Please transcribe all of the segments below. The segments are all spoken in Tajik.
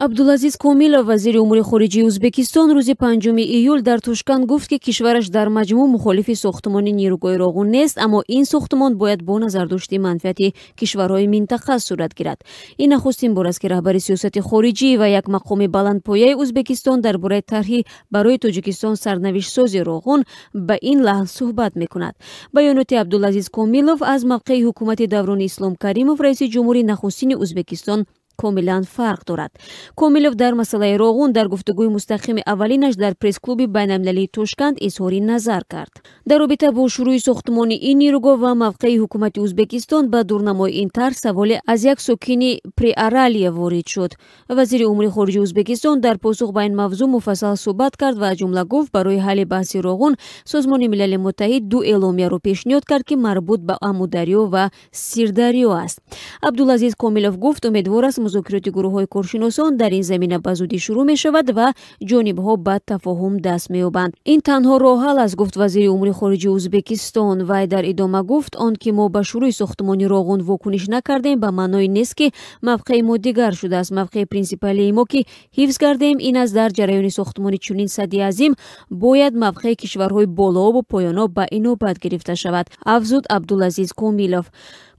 Абдулазиз Комилов, вазири умури хориҷии Ӯзбекистон, рӯзи 5 июл дар Тошканд гуфт, ки кишвараш дар маҷмӯъ мухолифи сохтмони нерӯгоҳи Роғун нест, аммо ин сохтмон бояд бо назардошти манфиати кишварҳои минтақа сурат гирад. Ин нахустин бор аст, ки раҳбари сиёсати хориҷӣ ва як мақоми баландпояи Ӯзбекистон дар бораи тарҳи барои Тоҷикистон сарнавиштсози Роғун ба ин лаҳн суҳбат мекунад. Баёноти Абдулазиз Комилов аз мавқеи ҳукумати даврони Ислом Каримов, раиси ҷумҳури нахустини Ӯзбекистон, комилан фарқ дорад. Комилов дар масъалаи Роғун дар гуфтугӯи мустақими аввалинаш дар пресс-клуби байналмилалии Тошканд изҳори назар кард. Дар робита бо шурӯи сохтмони ин нерӯгоҳ ва мавқеи ҳукумати Ӯзбекистон ба дурнамои ин тарҳ саволе аз як сокини Приаралия ворид шуд. Вазири умури хориҷии Ӯзбекистон дар посух ба ин мавзӯъ муфассал суҳбат кард ва аз ҷумла гуфт, барои ҳалли баҳси Роғун Созмони Милали Муттаҳид ду эъломияро пешниҳод кард, ки марбут ба Амударё ва Сирдарё аст. Абдулазиз Комилов гуфт, умедвор аст, музокироти гурӯҳҳои коршиносон дар ин замина ба зудӣ шурӯъ мешавад ва ҷонибҳо ба тафоҳум даст меёбанд. Ин танҳо роҳҳал аст, гуфт вазири умури хориҷии Ӯзбекистон. Вай дар идома гуфт, он ки мо ба шурӯи сохтмони Роғун вокуниш накардем, ба маънои нест, ки мавқеи мо дигар шудааст. Мавқеи принсипалии мо, ки ҳифз кардем, ин аст, дар ҷараёни сохтмони чунин садди азим бояд мавқеи кишварҳои болообу поёноб ба инобат гирифта шавад, афзуд Абдулазиз Комилов.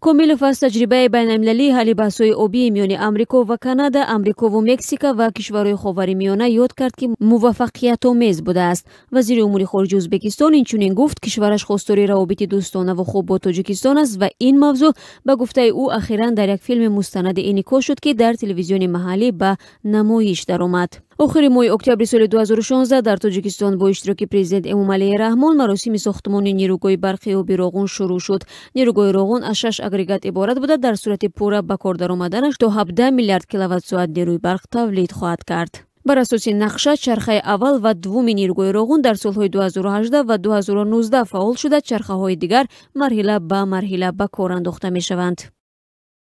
Комилов аз таҷрибаи байналмилалии ҳалли баҳсҳои обии миёни Амрико ва Канада, Амрикову Мексика ва кишварҳои Ховари Миёна ёд кард, ки муваффақиятомез будааст. Вазири умури хориҷи Ӯзбекистон инчунин гуфт, кишвараш хостори равобити дӯстонаву хуб бо Тоҷикистон аст ва ин мавзӯъ, ба гуфтаи ӯ, ахиран дар як филми мустанади инъикос шуд, ки дар телевизиони маҳаллӣ ба намоиш даромад. Охири моҳи октябри соли 2016 дар Тоҷикистон бо иштироки президент Эмомалӣ Раҳмон маросими сохтмони нерӯгоҳи барқи оби Роғун шурӯъ шуд. Нерӯгоҳи Роғун аз шаш агрегат иборат буда, дар сурати пурра ба кор даромаданаш то 17 миллиард киловатт-соат нерӯи барқ тавлид хоҳад кард. Бар асоси нақша, чархаи аввал ва дуввуми нерӯгоҳи Роғун дар солҳои 2018 ва 2019 фаъол шуда, чархаҳои дигар марҳила ба марҳила ба кор андохта мешаванд.